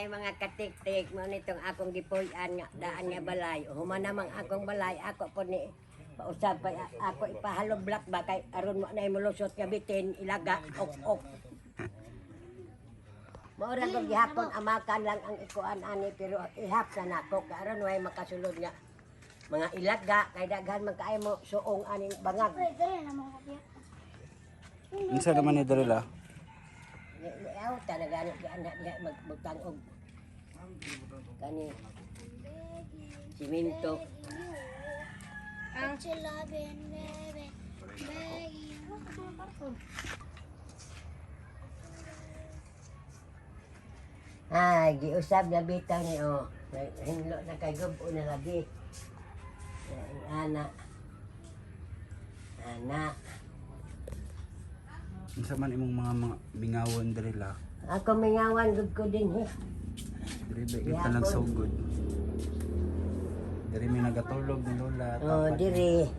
Day mga katiktik mo nitong akong gipuy-an nga daan nga balay. Human namang akong balay ako po ni pausab pa ako ipahalo black ba kay aron mo na mulusot nga bitin ilaga ok ok. Mao ra kog gihapon amakan lang ang ikuan ani pero ihap na nako kay aron way makasulod nga mga ilaga kay daghan man kaayo mo suong aning bangag. Unsa naman ni diri la? Aw talaga ni anak diha magbutang og kani simento. Ay, giusab na bitaw ni oh. Hinlo na kay gubo na lagi. Ay, ana. Ana. Unsa man imong mga mingawon diri la? Ako mingawan gud ko din he. Diri ba kita lang sugod. Diri mi nagatulog ni Lola. Oh, tapad. diri.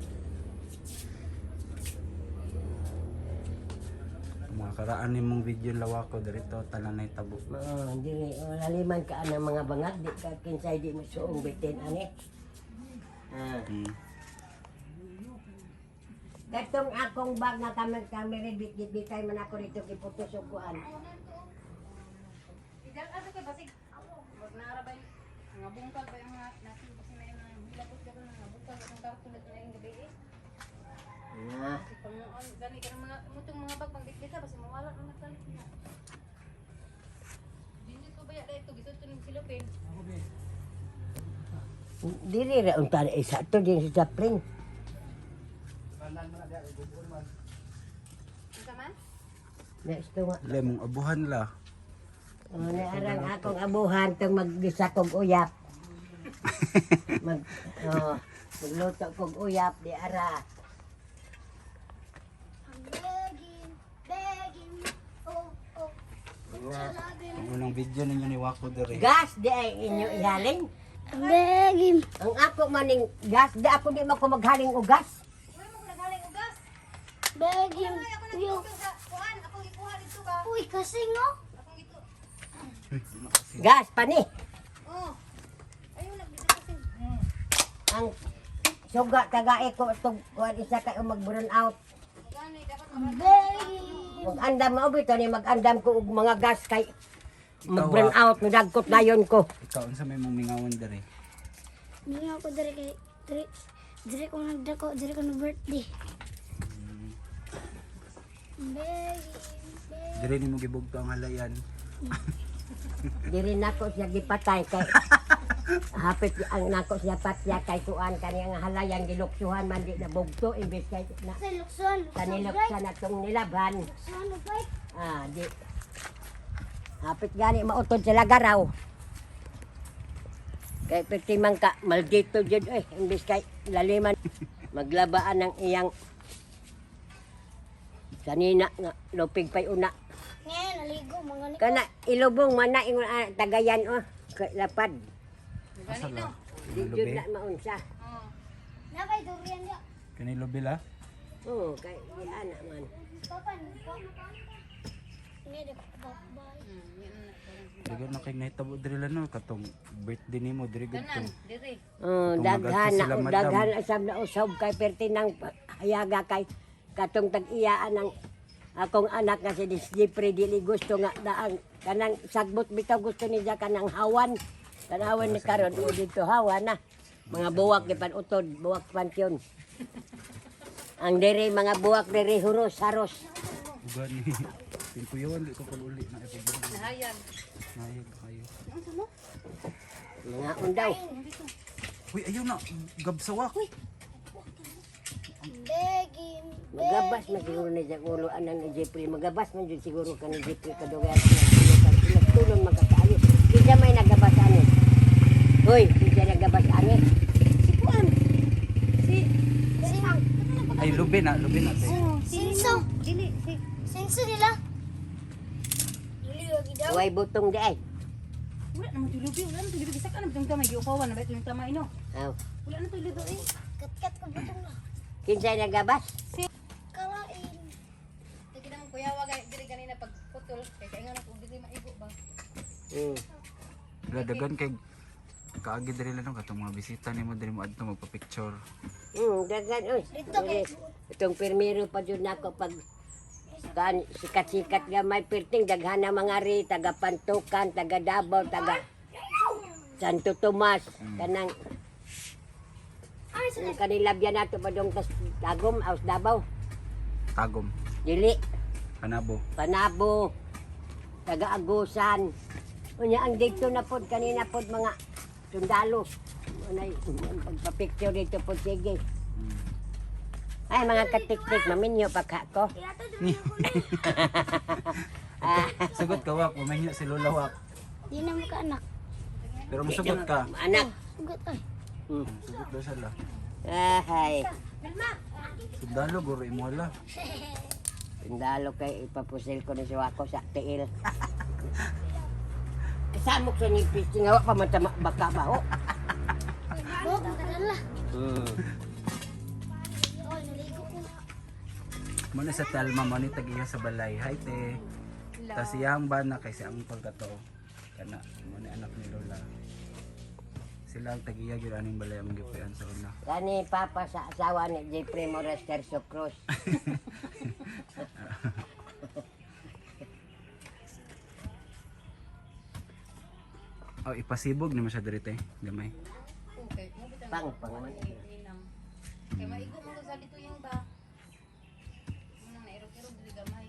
Mga karaan nimong video lawako diri to tanan nay tabo. Oh, diri. Oh, laliman ka ang mga bangag di ka kinsay di mo suong bitin ani. Ah. Katong akong bag nga kami kami bit bit bitay man ako rito giputos og kuan. Idal ato kay basig. Wag na ra bay. Nga bungkag ba yung mga nasi kasi may mga hilabot ka nga bungkag atong karton na yung gabi eh. Na. Kasi panguon gani kanang mga mutong mga bag pang bitbit basi mawala na nagkalit na. Dili ko baya dai to gisud to ning silupin. Diri ra unta na isa to din sa Chaplin. Unsa man? Next to nga. Le mong abuhan la. Oh, naarang akong abuhan tong maggisa kog uyap. Mag oh, magluto kog uyap di ara. Na. Ang unang video ninyo ni Wako diri. Gas di ay inyo ihaling. Begging. Ang ako maning gas di ako di man ko maghaling og gas. Uy mo naghaling ugas. Begging. Ay ako nagtuto sa kuan, akong gikuha dito ka. Uy, kasing oh. Akong gitu. Gas pa ni. Oh. Ayun nagdito kasi. Ang suga tagae ko tug kuan isa kay mag burn out. Gani dapat Begging. Mag-andam mao bitaw ni mag-andam ko og mga gas kay mag burn out nagdagkot dayon ko. Ikaw unsa may mong mingawon diri? Mingaw ko diri kay diri diri ko nagdako, diri ko na birthday. Begging. Diri nimo gibugto ang halayan. Diri nako siya gipatay kay hapit ang nako siya patya kay kuan kani ang halayan giluksuhan man di na bugto imbes kay na Sa Lukson, Lukson, kaniluksan atong nilabhan. Lukson, right? Ah, di hapit gani mautod sila garaw. Kay perti man ka maldito jud eh imbes kay laliman maglabaan ng iyang kanina nga lupig pay una. Ngayon, naligo, mga ni. Kana ilubong man na ingon ah, tagayan oh kay lapad. Asa la? Di Kani jud lubi? na maunsa. Oh. Napay durian dia. Kani lubi la? Oo, kay ana man. Papa, pa. Ini ada bakbay. Diri na kay nahitabo diri la no katong birthday nimo diri gud to. Tanan diri. Oh, Itong daghan magadto na sila, madam. daghan usab na usab kay perti nang hayaga kay katong tag-iyaan ng akong anak nga si Jeffrey dili gusto nga daang kanang sagbot bitaw gusto niya kanang hawan. Tanawan ni karon o dito hawan na. Mga buwak di pan utod, buwak pansyon. Ang diri mga buwak diri huros haros. Gani. Pinkuyawan di ko pag-uli na ipabuhat. Nahayan. Nahayag kayo. Unsa mo? Mga undaw. Uy, ayun na. Gabsawak. Begging. Magabas man siguro ni Jack ulo anan ni Jeffrey. Magabas man jud siguro ka ni Jeffrey kadugayan. Nagtulon magkakaayo. Kinsa may nagabas ani? Hoy, kinsa nagabas ani? Si kuan. Si Ay, lubi na. Lubi na. Te. Sinso. dili si Sinso nila. Dili lagi daw. Way butong di ay. Wala naman tulubi, wala naman tulubi. Bisak ano itong tamay, giupawan na ba itong tamay, no? Aw. Wala na tulubi, eh. Kat-kat ko butong na. Kinsa nagabas? Kalain. Sige naman, kuya, wag ay, dili ganina pag putol. Kaya kaya nga na kung dili maigo ba? Wala dagan kay kaagi diri lang no katong mga bisita nimo diri mo adto magpa-picture. Daghan oy. Dili, itong pirmiro pa jud nako pag kan sikat-sikat gamay perting daghan na mga ri taga Pantukan, taga Davao, taga Santo Tomas, kanang ang kanilabyan nato padong tas Tagum, aus Davao. Tagom, Dili, Panabo. Panabo, taga Agusan. Unya ang dito na pod kanina pod mga sundalo. Unay pagpa-picture dito pod sige. Ay mga katiktik, maminyo pagka ko. Sugot ka wak, maminyo si Lola wak. Di na mo ka anak. Pero musugot ka. Anak. Sugot ay. Sugot daw siya la. Ay, Sundalo guro imo hala. sundalo kay ipapusil ko ni siya ako sa tiil. Kasamok sa nipis, nga wa pa man tama baka ba ho. Buhok makadala. Oy, naligo ko na. Muna sa Telma mo ni tag-iya sa balay. Hi te. Tas iyang bana kay si Uncle kato. Kana mo ni anak ni Lola. Sila ang tag-iya gyud aning balay ang gipuy-an sa una. Kani papa sa asawa ni Jeffrey Morales Tercio Cruz. Oh, ipasibog nimo siya diri te, gamay. Okay, mo bitang Pang pang man. ninang. Kay maigo mo ko sa dito yung ba. Munang nairog-irog diri gamay.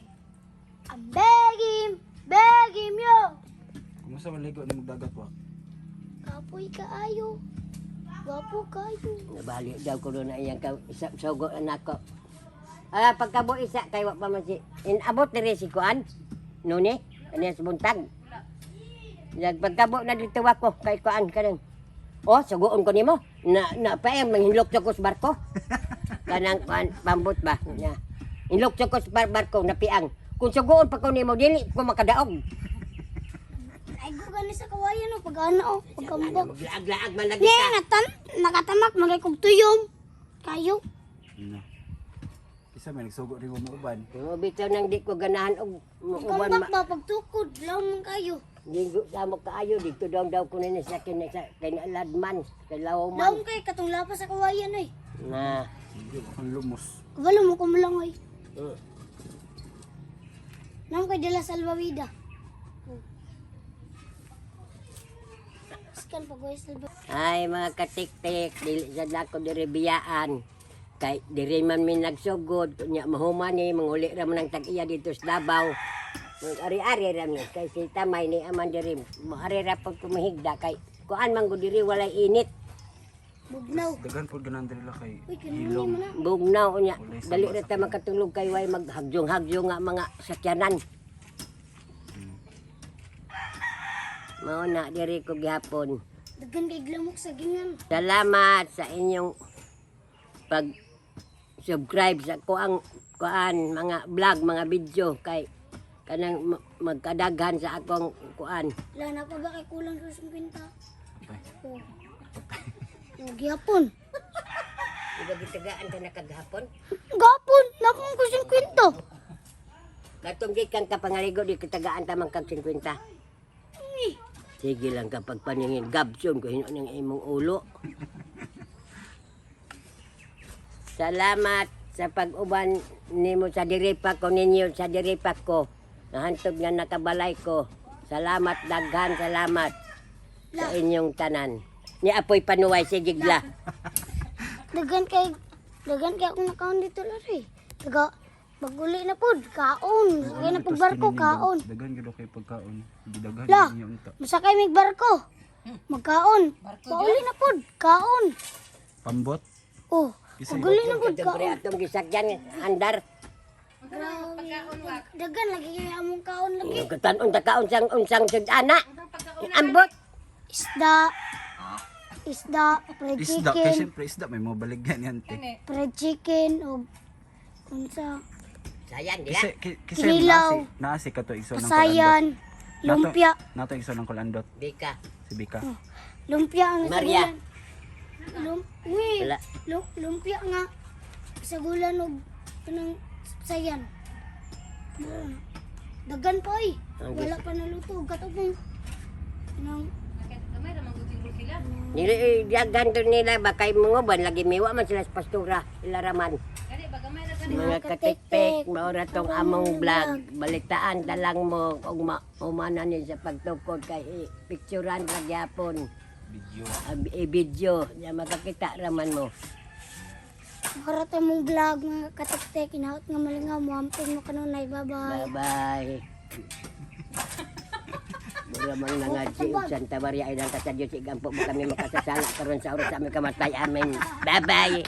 I'm begging, begging yo. Kumusta man ligo ni magdagat wak? Kapoy kaayo. Gwapo kayo. Nabali daw ko doon na iyang ka, isa, sugo anak ko. Ah, pagkabo isa kay wa pa man si inabot diri si kuan. Nuni, ani sa buntag. Nagpagkabo na dito ako kay kuan kanang. Oh, sugoon ko nimo. Na na pa eh, manghinlok ko sa barko. Kanang kuan pambot ba nya. Hinlok ko sa barko napiang. Kung sugoon pa ko nimo dili ko makadaog. Ay, gani sa kawayan oh, pag ano oh, pagkambak. Maglaag-laag man lagi Ne, ka. natan, nakatamak, magay kog tuyom. Kayo. No. Isa may nagsugo rin mo uban. Oh, bitaw nang di ko ganahan og uban Pagkambak ba, pagtukod, law man kayo. Ligo sa mo kaayo dito daw daw ko na sa kin sa kinaladman, kay Law lawman. kay katong lapas sa kawayan oy. Na. Sige, akong lumos. Kabalo mo kumulang oy. Nang kay dala salbabida. Oh. Scan pag salbabida. Ay mga katiktik, dili sad nako diri biyaan. Kay diri man mi nagsugod, unya mahuman ni manguli ra man ang tag-iya dito sa Davao. Mag-ari-ari ra mi kay si Tamay ni aman diri. Moari ra pag kumihigda kay kuan man gud diri walay init. Bugnaw. Daghan pud ganan diri la kay Uy, kanuni hilom. mo na. Bugnaw unya dali ra ta makatulog kay way maghagyong-hagyong nga mga sakyanan. Mao na diri ko gihapon. Daghan kay glamok sa gingan. Salamat sa inyong pag subscribe sa kuang kuan mga vlog, mga video kay kanang magkadaghan sa akong kuan. La na pa ba kay kulang sa 50? Patay. Oh. Oh, gihapon. Iba gitagaan ka na kagahapon. Gapon, napon ko 50. Katong gikan ka pangaligo di kitagaan ta man kag 50. Ni. Sige lang kapag paningin gabson ko hino ng imong ulo. Salamat sa pag-uban nimo sa diripa ko ninyo sa diripa ko. Nahantog nga nakabalay ko. Salamat daghan salamat sa inyong tanan. Ni Apoy Panuway sige gla. Daghan kay akong nakaon dito lari. Taga baguli na pod, kaon. Sakay na pag barko, kaon. Daghan gyud kay pagkaon. Gidaghan La. ninyo unta. Masakay mig barko. Magkaon. Pauli na pod, kaon. Pambot. Oh, Isa paguli na pod Katong kaon. pre atong gisakyan andar. Grabe. Daghan lagi kay among kaon lagi. Katan unta ka unsang unsang sud-ana. Ambot. Isda. Isda, fried Isda kay chicken, syempre isda may mga baligyan yan te. Kani. fried chicken og unsa, Sayan diha. Kasi kasi Kinilaw. naasi kato igsoon ng kasayan, lumpia, Nato igsoon ng kulandot Bika. si Bika. Lumpia ang Maria. sagulan. Lum, uy, Wala. lumpia nga sagulan og kanang sayan. Dagan pa oy. Ang Wala pa naluto og katong nang Nakay sila. Nila diagan to nila ba kay mga ban lagi miwa man sila sa pastura ila raman. Gani ba gamay ra gani. Mga katiktik, maura tong among vlog. Balitaan talang mo kung humana ni sa pagtukod kay picturean ra gyapon. Video. I-video ya makakita raman mo. Makarata mong vlog mga katiktik. Inaot nga malingaw mo. Amping mo kanunay. Bye-bye. Bye-bye. Mura mang nangadji ug Santa Maria inang ka sa Dios igampo mo kami makasasala karon sa oras sa aming kamatay. Amen. Bye-bye.